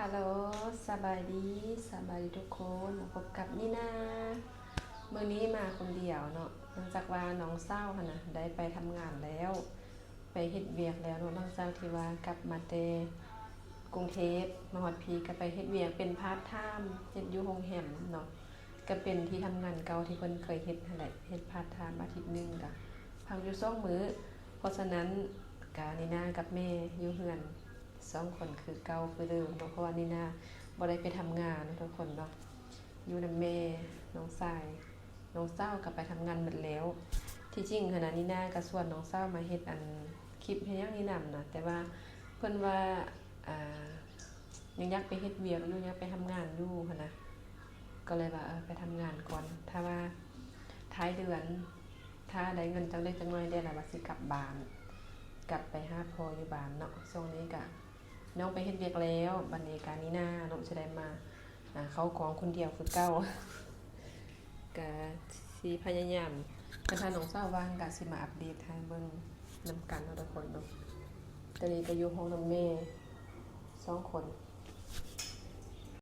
ຮັລໂຫຼ ສະບາຍດີ ສະບາຍດີທຸກຄົນ ມາພົບກັບນີນາ. ມື້ນີ້ມາຄົນດຽວເນາະ ເນື່ອງຈາກວ່ານ້ອງສາວຫັ້ນນະ ໄດ້ໄປທຳງານແລ້ວ ໄປເຮັດວຽກແລ້ວເນາະ ຫຼັງຈາກທີ່ວ່າກັບມາແຕ່ກຸງເທບ ມາຮອດພີ້ກໍໄປເຮັດວຽກເປັນພາດທາມ ເຮັດຢູ່ໂຮງແຮມເນາະ ກໍເປັນທີ່ທຳງານເກົ່າທີ່ເພິ່ນເຄີຍເຮັດຫັ້ນແຫຼະ ເຮັດພາດທາມອາທິດໜຶ່ງກໍພັກຢູ່ສອງມື້. ເພາະສະນັ້ນ ກະນີນາກັບແມ່ຢູ່ເຮືອນສອງຄົນຄືເກົ່າຄືເດີມເນາະ ເພາະວ່ານີນາບໍ່ໄດ້ໄປທຳງານເນາະທຸກຄົນເນາະ ຢູ່ນຳແມ່ ນ້ອງຊາຍ ນ້ອງສາວກໍໄປທຳງານໝົດແລ້ວ. ທີ່ຈິງຫັ້ນນະ ນີນາກໍຊວນນ້ອງສາວມາເຮັດອັນຄລິບເຮັດຫຍັງນີ້ນຳນະ ແຕ່ວ່າເພິ່ນວ່າ ອ່າ ຍັງຢາກໄປເຮັດວຽກຢູ່ ຍັງໄປທຳງານຢູ່ຫັ້ນນະ ກໍເລີຍວ່າ ເອີ ໄປທຳງານກ່ອນ ຖ້າວ່າທ້າຍເດືອນ ຖ້າໄດ້ເງິນຈັກເລັກຈັກນ້ອຍແດ່ລະວ່າຊິກັບບ້ານ ກັບໄປຫາພໍ່ຢູ່ບ້ານເນາະ. ຊ່ວງນີ້ກະນ້ອງໄປເຮັດວຽກແລ້ວ ບັດນີ້ກະນີນາເນາະ ຊິໄດ້ມາ ອ່າ ເຂົ້າກອງຄົນດຽວຄືເກົ່າ ກະຊິພະຍາຍາມ ຄັນຖ້ານ້ອງສາວວ່າງກະຊິມາອັບເດດໃຫ້ເບິ່ງນຳກັນເນາະທຸກຄົນເນາະ. ຕອນນີ້ກະຢູ່ຫ້ອງນຳແມ່ສອງຄົນ